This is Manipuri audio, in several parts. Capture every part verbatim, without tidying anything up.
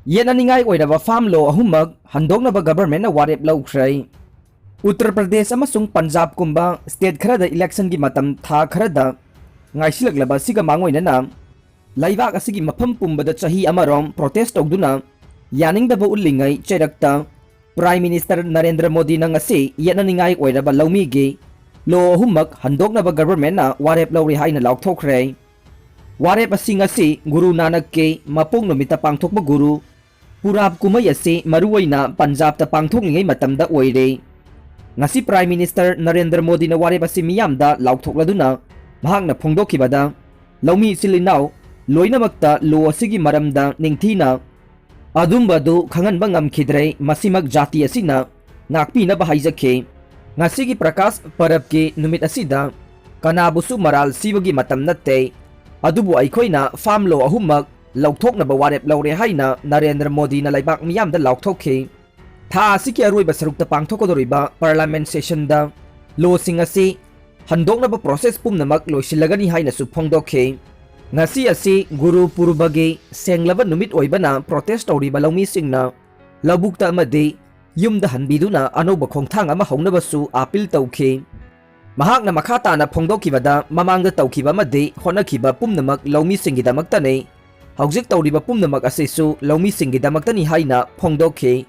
ꯌꯦꯠꯅꯅꯤꯡꯉꯥꯏ ꯑꯣꯏꯔꯕ farm law ꯑꯍꯨꯝꯃꯛ ꯍꯟꯗꯣꯛꯅꯕ governmentꯅ ꯋꯥꯔꯦꯞ ꯂꯧꯈ꯭ꯔꯦ꯫ ꯎꯠꯇꯔ ꯄ꯭ꯔꯗꯦꯁ ꯑꯃꯁꯨꯡ ꯄꯟꯖꯥꯕꯀꯨꯝꯕ state ꯈꯔꯗ electionꯒꯤ ꯃꯇꯝ ꯊꯥ ꯈꯔꯗ ꯉꯥꯏꯁꯤꯜꯂꯛꯂꯕ ꯑꯁꯤꯒ ꯃꯥꯡꯑꯣꯏꯅꯅ ꯂꯩꯕꯥꯛ ꯑꯁꯤꯒꯤ ꯃꯐꯝ ꯄꯨꯝꯕꯗ ꯆꯍꯤ ꯑꯃꯔꯣꯝ protest ꯇꯧꯗꯨꯅ ꯌꯥꯅꯤꯡꯗꯕ ꯎꯠꯂꯤꯉꯩ ꯆꯩꯔꯛꯇ Prime Minister ꯅꯔꯦꯟꯗ꯭ꯔ ꯃꯣꯗꯤꯅ ꯉꯁꯤ ꯌꯦꯠꯅꯅꯤꯡꯉꯥꯏ ꯑꯣꯏꯔꯕ ꯂꯧꯃꯤꯒꯤ law ꯑꯍꯨꯝꯃꯛ ꯍꯟꯗꯣꯛꯅꯕ governmentꯅ ꯋꯥꯔꯦꯞ ꯂꯧꯔꯦ ꯍꯥꯏꯅ ꯂꯥꯎꯊꯣꯛꯈ꯭ꯔꯦ꯫ ꯋꯥꯔꯦꯞ ꯑꯁꯤ ꯉꯁꯤ ꯒꯨꯔꯨ ꯅꯥꯅꯛꯀꯤ ꯃꯄꯣꯛ ꯅꯨꯃꯤꯠꯇ ꯄꯥꯡꯊꯣꯛꯄ ꯒꯨꯔꯨ ꯄꯨꯔꯥꯕ ꯀꯨꯝꯍꯩ ꯑꯁꯤ ꯃꯔꯨꯑꯣꯏꯅ ꯄꯟꯖꯥꯕꯇ ꯄꯥꯡꯊꯣꯛꯂꯤꯉꯩ ꯃꯇꯝꯗ ꯑꯣꯏꯔꯦ꯫ ꯉꯁꯤ Prime Minister ꯅꯔꯦꯟꯗ꯭ꯔ ꯃꯣꯗꯤꯅ ꯋꯥꯔꯦꯞ ꯑꯁꯤ ꯃꯤꯌꯥꯝꯗ ꯂꯥꯎꯊꯣꯛꯂꯗꯨꯅ ꯃꯍꯥꯛꯅ ꯐꯣꯡꯗꯣꯛꯈꯤꯕꯗ, ꯂꯧꯃꯤ ꯏꯆꯤꯜ ꯏꯅꯥꯎ ꯂꯣꯏꯅꯃꯛꯇ law ꯑꯁꯤꯒꯤ ꯃꯔꯝꯗ ꯅꯤꯡꯊꯤꯅ ꯑꯗꯨꯝꯕ ꯑꯗꯨ ꯈꯪꯍꯟꯕ ꯉꯝꯈꯤꯗ꯭ꯔꯦ, ꯃꯁꯤꯃꯛ ꯖꯥꯇꯤ ꯑꯁꯤꯅ ꯉꯥꯛꯄꯤꯅꯕ ꯍꯥꯏꯖꯈꯤ꯫ ꯉꯁꯤꯒꯤ ꯄ꯭ꯔꯀꯥꯁ ꯄꯔꯕꯀꯤ ꯅꯨꯃꯤꯠ ꯑꯁꯤꯗ ꯀꯅꯥꯕꯨꯁꯨ ꯃꯔꯥꯜ ꯁꯤꯕꯒꯤ ꯃꯇꯝ ꯅꯠꯇꯦ, ꯑꯗꯨꯕꯨ ꯑꯩꯈꯣꯏꯅ farm law ꯑꯍꯨꯝꯃꯛ ꯂꯧꯊꯣꯛꯅꯕ ꯋꯥꯔꯦꯞ ꯂꯧꯔꯦ ꯍꯥꯏꯅ ꯅꯔꯦꯟꯗ꯭ꯔ ꯃꯣꯗꯤꯅ ꯂꯩꯕꯥꯛ ꯃꯤꯌꯥꯝꯗ ꯂꯥꯎꯊꯣꯛꯈꯤ꯫ ꯊꯥ ꯑꯁꯤꯒꯤ ꯑꯔꯣꯏꯕ ꯁꯔꯨꯛꯇ ꯄꯥꯡꯊꯣꯛꯀꯗꯧꯔꯤꯕ parliament sessionꯗ lawꯁꯤꯡ ꯑꯁꯤ ꯍꯟꯗꯣꯛꯅꯕ process ꯄꯨꯝꯅꯃꯛ ꯂꯣꯏꯁꯤꯜꯂꯒꯅꯤ ꯍꯥꯏꯅꯁꯨ ꯐꯣꯡꯗꯣꯛꯈꯤ꯫ ꯉꯁꯤ ꯑꯁꯤ ꯒꯨꯔꯨ ꯄꯨꯔꯕꯒꯤ ꯁꯦꯡꯂꯕ ꯅꯨꯃꯤꯠ ꯑꯣꯏꯕꯅ protest ꯇꯧꯔꯤꯕ ꯂꯧꯃꯤꯁꯤꯡꯅ ꯂꯧꯕꯨꯛꯇ ꯑꯃꯗꯤ ꯌꯨꯝꯗ ꯍꯟꯕꯤꯗꯨꯅ ꯑꯅꯧꯕ ꯈꯣꯡꯊꯥꯡ ꯑꯃ ꯍꯧꯅꯕꯁꯨ appeal ꯇꯧꯈꯤ꯫ ꯃꯍꯥꯛꯅ ꯃꯈꯥ ꯇꯥꯅ ꯐꯣꯡꯗꯣꯛꯈꯤꯕꯗ, ꯃꯃꯥꯡꯗ ꯇꯧꯈꯤꯕ ꯑꯃꯗꯤ ꯍꯣꯠꯅꯈꯤꯕ ꯄꯨꯝꯅꯃꯛ ꯂꯧꯃꯤꯁꯤꯡꯒꯤꯗꯃꯛꯇꯅꯤ, ꯍꯧꯖꯤꯛ ꯇꯧꯔꯤꯕ ꯄꯨꯝꯅꯃꯛ ꯑꯁꯤꯁꯨ ꯂꯧꯃꯤꯁꯤꯡꯒꯤꯗꯃꯛꯇꯅꯤ ꯍꯥꯏꯅ ꯐꯣꯡꯗꯣꯛꯈꯤ꯫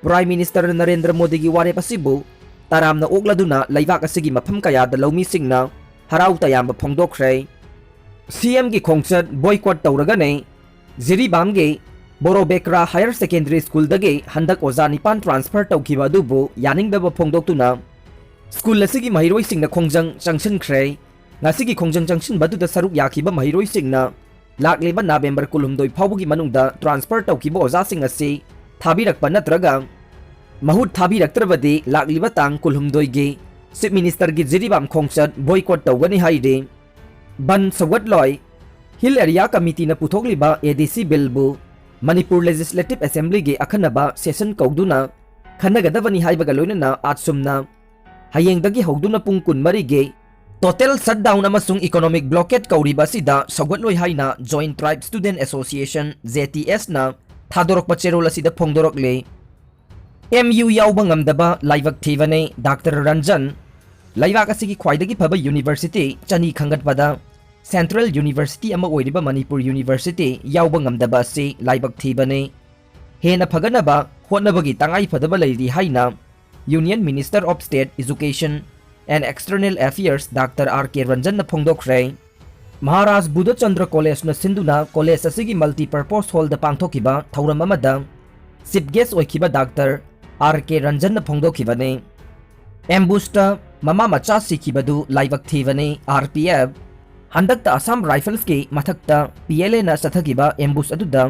Prime Minister ꯅꯔꯦꯟꯗ꯭ꯔ ꯃꯣꯗꯤꯒꯤ ꯋꯥꯔꯦꯞ ꯑꯁꯤꯕꯨ ꯇꯔꯥꯝꯅ ꯑꯣꯛꯂꯗꯨꯅ ꯂꯩꯕꯥꯛ ꯑꯁꯤꯒꯤ ꯃꯐꯝ ꯀꯌꯥꯗ ꯂꯧꯃꯤꯁꯤꯡꯅ ꯍꯔꯥꯎ ꯇꯌꯥꯝꯕ ꯐꯣꯡꯗꯣꯛꯈ꯭ꯔꯦ꯫ CMꯒꯤ ꯈꯣꯡꯆꯠ boycott ꯇꯧꯔꯒꯅꯤ ꯖꯤꯔꯤꯕꯥꯝꯒꯤ ꯕꯣꯔꯣꯕꯦꯀ꯭ꯔꯥ Higher Secondary Schoolꯗꯒꯤ ꯍꯟꯗꯛ ꯑꯣꯖꯥ ꯅꯤꯄꯥꯟ transfer ꯇꯧꯈꯤꯕ ꯑꯗꯨꯕꯨ ꯌꯥꯅꯤꯡꯗꯕ ꯐꯣꯡꯗꯣꯛꯇꯨꯅ school ꯑꯁꯤꯒꯤ ꯃꯍꯩꯔꯣꯏꯁꯤꯡꯅ ꯈꯣꯡꯖꯪ ꯆꯪꯁꯤꯟꯈ꯭ꯔꯦ꯫ ꯉꯁꯤꯒꯤ ꯈꯣꯡꯖꯪ ꯆꯪꯁꯤꯟꯕꯗꯨꯗ ꯁꯔꯨꯛ ꯌꯥꯈꯤꯕ ꯃꯍꯩꯔꯣꯏꯁꯤꯡꯅ ꯂꯥꯛꯂꯤꯕ November ꯀꯨꯟꯍꯨꯝꯗꯣꯏ ꯐꯥꯎꯕꯒꯤ ꯃꯅꯨꯡꯗ transfer ꯇꯧꯈꯤꯕ ꯑꯣꯖꯥꯁꯤꯡ ꯑꯁꯤ ꯊꯥꯕꯤꯔꯛꯄ ꯅꯠꯇ꯭ꯔꯒ ꯃꯍꯨꯠ ꯊꯥꯕꯤꯔꯛꯇ꯭ꯔꯕꯗꯤ ꯂꯥꯛꯂꯤꯕ ꯇꯥꯡ ꯀꯨꯟꯍꯨꯝꯗꯣꯏꯒꯤ Chief Ministerꯒꯤ ꯖꯤꯔꯤꯕꯥꯝ ꯈꯣꯡꯆꯠ boycott ꯇꯧꯒꯅꯤ ꯍꯥꯏꯔꯤ꯫ ꯕꯟ ꯁꯧꯒꯠꯂꯣꯏ꯫ Hill Area Committeeꯅ ꯄꯨꯊꯣꯛꯂꯤꯕ ADC Billꯕꯨ ꯃꯅꯤꯄꯨꯔ Legislative Assemblyꯒꯤ ꯑꯈꯟꯅꯕ session ꯀꯧꯗꯨꯅ ꯈꯟꯅꯒꯗꯕꯅꯤ ꯍꯥꯏꯕꯒ ꯂꯣꯏꯅꯅ ꯑꯥꯠꯁꯨꯝꯅ ꯍꯌꯦꯡꯗꯒꯤ ꯍꯧꯗꯨꯅ ꯄꯨꯡ ꯀꯨꯟꯃꯔꯤꯒꯤ total shutdown ꯑꯃꯁꯨꯡ economic blockade ꯀꯧꯔꯤꯕ ꯑꯁꯤꯗ ꯁꯧꯒꯠꯂꯣꯏ ꯍꯥꯏꯅ Joint Tribe Student Association, JTSꯅ ꯊꯥꯗꯣꯔꯛꯄ ꯆꯦꯔꯣꯜ ꯑꯁꯤꯗ ꯐꯣꯡꯗꯣꯔꯛꯂꯤ꯫ ꯑꯦꯝ ꯌꯨ ꯌꯥꯎꯕ ꯉꯝꯗꯕ ꯂꯥꯏꯕꯛ ꯊꯤꯕꯅꯤ ꯗꯥꯛꯇꯔ ꯔꯟꯖꯟ꯫ ꯂꯩꯕꯥꯛ ꯑꯁꯤꯒꯤ ꯈ꯭ꯋꯥꯏꯗꯒꯤ ꯐꯕ ꯌꯨꯅꯤꯚꯔꯁꯤꯇꯤ ꯆꯅꯤ ꯈꯟꯒꯠꯄꯗ ꯁꯦꯟꯇ꯭ꯔꯦꯜ ꯌꯨꯅꯤꯚꯔꯁꯤꯇꯤ ꯑꯃ ꯑꯣꯏꯔꯤꯕ ꯃꯅꯤꯄꯨꯔ ꯌꯨꯅꯤꯚꯔꯁꯤꯇꯤ ꯌꯥꯎꯕ ꯉꯝꯗꯕ ꯑꯁꯤ ꯂꯥꯏꯕꯛ ꯊꯤꯕꯅꯤ꯫ ꯍꯦꯟꯅ ꯐꯒꯠꯅꯕ ꯍꯣꯠꯅꯕꯒꯤ ꯇꯉꯥꯏ ꯐꯗꯕ ꯂꯩꯔꯤ ꯍꯥꯏꯅ Union Minister of State Education and External Affairs doctor R K ꯔꯟꯖꯟꯅ ꯐꯣꯡꯗꯣꯛꯈ꯭ꯔꯦ꯫ ꯃꯍꯥꯔꯥꯖ ꯕꯨꯙꯆꯟꯗ꯭ꯔ ꯀꯣꯂꯦꯖꯅ ꯁꯤꯟꯗꯨꯅ ꯀꯣꯂꯦꯖ ꯑꯁꯤꯒꯤ multipurpose hallꯗ ꯄꯥꯡꯊꯣꯛꯈꯤꯕ ꯊꯧꯔꯝ ꯑꯃꯗ chief guest ꯑꯣꯏꯈꯤꯕ ꯗꯥꯛꯇꯔ ꯑꯥꯔ ꯀꯦ ꯔꯟꯖꯟꯅ ꯐꯣꯡꯗꯣꯛꯈꯤꯕꯅꯤ꯫ ꯑꯦꯝꯕꯨꯁꯇ ꯃꯃꯥ ꯃꯆꯥ ꯁꯤꯈꯤꯕꯗꯨ ꯂꯥꯏꯕꯛ ꯊꯤꯕꯅꯤ꯫ ꯑꯥꯔ ꯄꯤ ꯑꯦꯐ ꯍꯟꯗꯛꯇ ꯑꯁꯥꯝ ꯔꯥꯏꯐꯜꯁꯀꯤ ꯃꯊꯛꯇ ꯄꯤ ꯑꯦꯜ ꯑꯦꯅ ꯆꯠꯊꯈꯤꯕ ꯑꯦꯝꯕꯨꯁ ꯑꯗꯨꯗ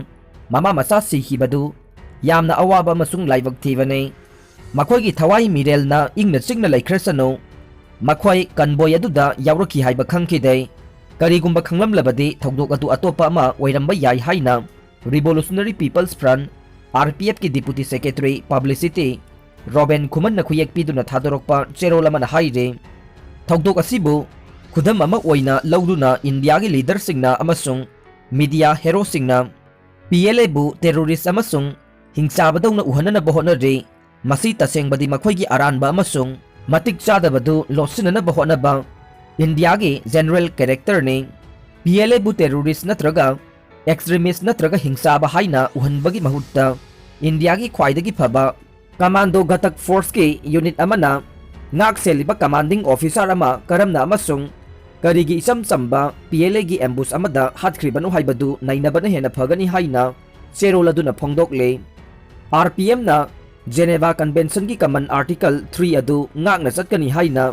ꯃꯃꯥ ꯃꯆꯥ ꯁꯤꯈꯤꯕꯗꯨ ꯌꯥꯝꯅ ꯑꯋꯥꯕ ꯑꯃꯁꯨꯡ ꯂꯥꯏꯕꯛ ꯊꯤꯕꯅꯤ꯫ ꯃꯈꯣꯏꯒꯤ ꯊꯋꯥꯏ ꯃꯤꯔꯦꯜꯅ ꯏꯪꯅ ꯆꯤꯛꯅ ꯂꯩꯈ꯭ꯔꯁꯅꯨ꯫ ꯃꯈꯣꯏ ꯀꯟꯕꯣꯏ ꯑꯗꯨꯗ ꯌꯥꯎꯔꯛꯈꯤ ꯍꯥꯏꯕ ꯈꯪꯈꯤꯗꯦ꯫ ꯀꯔꯤꯒꯨꯝꯕ ꯈꯪꯂꯝꯂꯕꯗꯤ ꯊꯧꯗꯣꯛ ꯑꯗꯨ ꯑꯇꯣꯞꯄ ꯑꯃ ꯑꯣꯏꯔꯝꯕ ꯌꯥꯏ ꯍꯥꯏꯅ Revolutionary People's Front, R P F ꯀꯤ Deputy Secretary Publicity ꯔꯣꯕꯦꯟ ꯈꯨꯃꯟꯅ ꯈꯨꯌꯦꯛ ꯄꯤꯗꯨꯅ ꯊꯥꯗꯣꯔꯛꯄ ꯆꯦꯔꯣꯜ ꯑꯃꯅ ꯍꯥꯏꯔꯤ꯫ ꯊꯧꯗꯣꯛ ꯑꯁꯤꯕꯨ ꯈꯨꯗꯝ ꯑꯃ ꯑꯣꯏꯅ ꯂꯧꯗꯨꯅ ꯏꯟꯗꯤꯌꯥꯒꯤ ꯂꯤꯗꯔꯁꯤꯡꯅ ꯑꯃꯁꯨꯡ ꯃꯤꯗꯤꯌꯥ ꯍꯦꯔꯣꯁꯤꯡꯅ ꯄꯤ ꯑꯦꯜ ꯑꯦꯕꯨ terrorist ꯑꯃꯁꯨꯡ ꯍꯤꯡꯆꯥꯕꯗꯧꯅ ꯎꯍꯟꯅꯅꯕ ꯍꯣꯠꯅꯔꯤ꯫ ꯃꯁꯤ ꯇꯁꯦꯡꯕꯗꯤ ꯃꯈꯣꯏꯒꯤ ꯑꯔꯥꯟꯕ ꯑꯃꯁꯨꯡ ꯃꯇꯤꯛ ꯆꯥꯗꯕꯗꯨ ꯂꯣꯠꯁꯤꯟꯅꯅꯕ ꯍꯣꯠꯅꯕ ꯏꯟꯗꯤꯌꯥꯒꯤ general characterꯅꯤ꯫ ꯄꯤ ꯑꯦꯜ ꯑꯦꯕꯨ terrorist ꯅꯠꯇ꯭ꯔꯒ extremist ꯅꯠꯇ꯭ꯔꯒ ꯍꯤꯡꯆꯥꯕ ꯍꯥꯏꯅ ꯎꯍꯟꯕꯒꯤ ꯃꯍꯨꯠꯇ ꯏꯟꯗꯤꯌꯥꯒꯤ ꯈ꯭ꯋꯥꯏꯗꯒꯤ ꯐꯕ commando ꯘꯇꯛ forceꯀꯤ unit ꯑꯃꯅ ꯉꯥꯛ ꯁꯦꯜꯂꯤꯕ commanding officer ꯑꯃ ꯀꯔꯝꯅ ꯑꯃꯁꯨꯡ ꯀꯔꯤꯒꯤ ꯏꯆꯝ ꯆꯝꯕ ꯄꯤ ꯑꯦꯜ ꯑꯦꯒꯤ ambush ꯑꯃꯗ ꯍꯥꯠꯈ꯭ꯔꯤꯕꯅꯣ ꯍꯥꯏꯕꯗꯨ ꯅꯩꯅꯕꯅ ꯍꯦꯟꯅ ꯐꯒꯅꯤ ꯍꯥꯏꯅ ꯆꯦꯔꯣꯜ ꯑꯗꯨꯅ ꯐꯣꯡꯗꯣꯛꯂꯤ꯫ ꯑꯥꯔ ꯄꯤ ꯑꯦꯝꯅ Geneva Conventionꯒꯤ common article three ꯑꯗꯨ ꯉꯥꯛꯅ ꯆꯠꯀꯅꯤ ꯍꯥꯏꯅ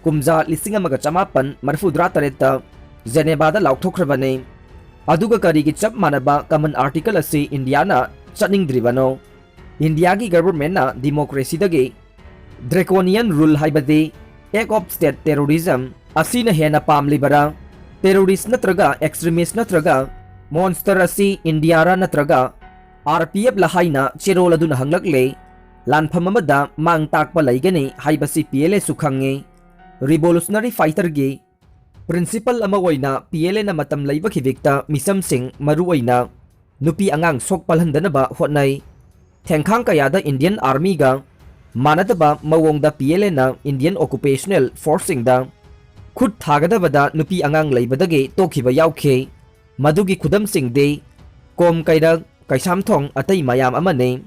ꯀꯨꯝꯖꯥ ꯂꯤꯁꯤꯡ ꯑꯃꯒ ꯆꯃꯥꯄꯟ ꯃꯔꯤꯐꯨꯇꯔꯥ ꯇꯔꯦꯠꯇ Genevaꯗ ꯂꯥꯎꯊꯣꯛꯈ꯭ꯔꯕꯅꯤ꯫ ꯑꯗꯨꯒ ꯀꯔꯤꯒꯤ ꯆꯞ ꯃꯥꯟꯅꯕ common article ꯑꯁꯤ ꯏꯟꯗꯤꯌꯥꯅ ꯆꯠꯅꯤꯡꯗ꯭ꯔꯤꯕꯅꯣ? ꯏꯟꯗꯤꯌꯥꯒꯤ governmentꯅ democracyꯗꯒꯤ draconian rule ꯍꯥꯏꯕꯗꯤ act of state terrorism ꯑꯁꯤꯅ ꯍꯦꯟꯅ ꯄꯥꯝꯂꯤꯕꯔꯥ? Terrorist ꯅꯠꯇ꯭ꯔꯒ extremist ꯅꯠꯇ꯭ꯔꯒ monster ꯑꯁꯤ ꯏꯟꯗꯤꯌꯥꯔꯥ ꯅꯠꯇ꯭ꯔꯒ ꯑꯥꯔ ꯄꯤ ꯑꯦꯐ ꯂꯥ ꯍꯥꯏꯅ ꯆꯦꯔꯣꯜ ꯑꯗꯨꯅ ꯍꯪꯂꯛꯂꯦ꯫ ꯂꯥꯟꯐꯝ ꯑꯃꯗ ꯃꯥꯡ ꯇꯥꯛꯄ ꯂꯩꯒꯅꯤ ꯍꯥꯏꯕꯁꯤ ꯄꯤ ꯑꯦꯜ ꯑꯦꯁꯨ ꯈꯪꯉꯤ꯫ Revolutionary fighterꯒꯤ principle ꯑꯃ ꯑꯣꯏꯅ ꯄꯤ ꯑꯦꯜ ꯑꯦꯅ ꯃꯇꯝ ꯂꯩꯕ ꯈꯤꯕꯤꯛꯇ ꯃꯤꯆꯝꯁꯤꯡ, ꯃꯔꯨꯑꯣꯏꯅ ꯅꯨꯄꯤ ꯑꯉꯥꯡ ꯁꯣꯛ ꯄꯜꯍꯟꯗꯅꯕ ꯍꯣꯠꯅꯩ꯫ ꯊꯦꯡꯈꯥꯡ ꯀꯌꯥꯗ Indian Armyꯒ ꯃꯥꯟꯅꯗꯕ ꯃꯑꯣꯡꯗ P L Aꯅ Indian Occupational Forceꯁꯤꯡꯗ ꯈꯨꯠ ꯊꯥꯒꯗꯕꯗ ꯅꯨꯄꯤ ꯑꯉꯥꯡ ꯂꯩꯕꯗꯒꯤ ꯇꯣꯛꯈꯤꯕ ꯌꯥꯎꯈꯤ꯫ ꯃꯗꯨꯒꯤ ꯈꯨꯗꯝꯁꯤꯡꯗꯤ ꯀꯣꯝ ꯀꯩꯔꯛ, ꯀꯩꯁꯥꯝꯊꯣꯡ ꯑꯇꯩ ꯃꯌꯥꯝ ꯑꯃꯅꯤ꯫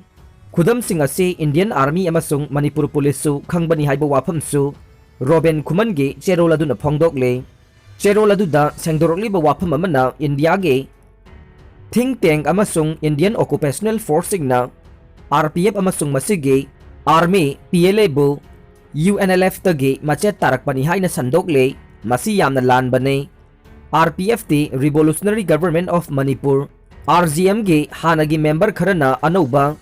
ꯈꯨꯗꯝꯁꯤꯡ ꯑꯁꯤ Indian Army ꯑꯃꯁꯨꯡ ꯃꯅꯤꯄꯨꯔ ꯄꯨꯂꯤꯁꯁꯨ ꯈꯪꯕꯅꯤ ꯍꯥꯏꯕ ꯋꯥꯐꯝꯁꯨ ꯔꯣꯕꯦꯟ ꯈꯨꯃꯟꯒꯤ ꯆꯦꯔꯣꯜ ꯑꯗꯨꯅ ꯐꯣꯡꯗꯣꯛꯂꯤ꯫ ꯆꯦꯔꯣꯜ ꯑꯗꯨꯗ ꯁꯦꯡꯗꯣꯔꯛꯂꯤꯕ ꯋꯥꯐꯝ ꯑꯃꯅ Indiaꯒꯤ think tank ꯑꯃꯁꯨꯡ Indian Occupational Forceꯁꯤꯡꯅ R P F ꯑꯃꯁꯨꯡ ꯃꯁꯤꯒꯤ Army P L Aꯕꯨ U N L Fꯇꯒꯤ ꯃꯆꯦꯠ ꯇꯥꯔꯛꯄꯅꯤ ꯍꯥꯏꯅ ꯁꯟꯗꯣꯛꯂꯤ꯫ ꯃꯁꯤ ꯌꯥꯝꯅ ꯂꯥꯟꯕꯅꯤ꯫ R P Fꯇꯤ Revolutionary Government of Manipur, R G Mꯒꯤ ꯍꯥꯟꯅꯒꯤ member ꯈꯔꯅ ꯑꯅꯧꯕ,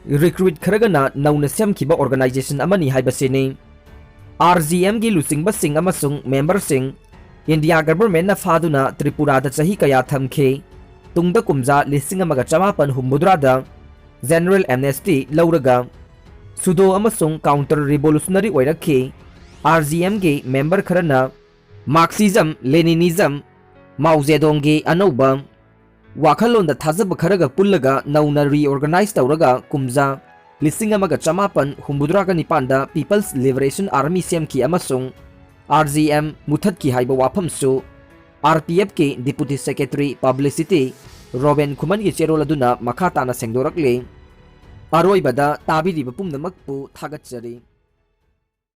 recruit ꯈꯔꯒꯅ ꯅꯧꯅ ꯁꯦꯝꯈꯤꯕ organization ꯑꯃꯅꯤ ꯍꯥꯏꯕꯁꯤꯅꯤ꯫ R G Mꯒꯤ ꯂꯨꯆꯤꯡꯕꯁꯤꯡ ꯑꯃꯁꯨꯡ memberꯁꯤꯡ India governmentꯅ ꯐꯥꯗꯨꯅ ꯇ꯭ꯔꯤꯄꯨꯔꯥꯗ ꯆꯍꯤ ꯀꯌꯥ ꯊꯝꯈꯤ꯫ ꯇꯨꯡꯗ ꯀꯨꯝꯖꯥ ꯂꯤꯁꯤꯡ ꯑꯃꯒ ꯆꯃꯥꯄꯟ ꯍꯨꯝꯐꯨꯇꯔꯥꯗ general amnesty ꯂꯧꯔꯒ pseudo ꯑꯃꯁꯨꯡ counter revolutionary ꯑꯣꯏꯔꯛꯈꯤ꯫ R G Mꯒꯤ member ꯈꯔꯅ Marxism, Leninism, ꯃꯥꯎ ꯖꯦꯗꯣꯡꯒꯤ ꯑꯅꯧꯕ ꯋꯥꯈꯜꯂꯣꯟꯗ ꯊꯥꯖꯕ ꯈꯔꯒ ꯄꯨꯜꯂꯒ ꯅꯧꯅ reorganize ꯇꯧꯔꯒ ꯀꯨꯝꯖꯥ ꯂꯤꯁꯤꯡ ꯑꯃꯒ ꯆꯃꯥꯄꯟ ꯍꯨꯝꯐꯨꯇꯔꯥꯒ ꯅꯤꯄꯥꯟꯗ People's Liberation Army ꯁꯦꯝꯈꯤ ꯑꯃꯁꯨꯡ R G M ꯃꯨꯊꯠꯈꯤ ꯍꯥꯏꯕ ꯋꯥꯐꯝꯁꯨ R P Fꯀꯤ Deputy Secretary Publicity ꯔꯣꯕꯦꯟ ꯈꯨꯃꯟꯒꯤ ꯆꯦꯔꯣꯜ ꯑꯗꯨꯅ ꯃꯈꯥ ꯇꯥꯅ ꯁꯦꯡꯗꯣꯔꯛꯂꯤ꯫ ꯑꯔꯣꯏꯕꯗ ꯇꯥꯕꯤꯔꯤꯕ ꯄꯨꯝꯅꯃꯛꯄꯨ ꯊꯥꯒꯠꯆꯔꯤ꯫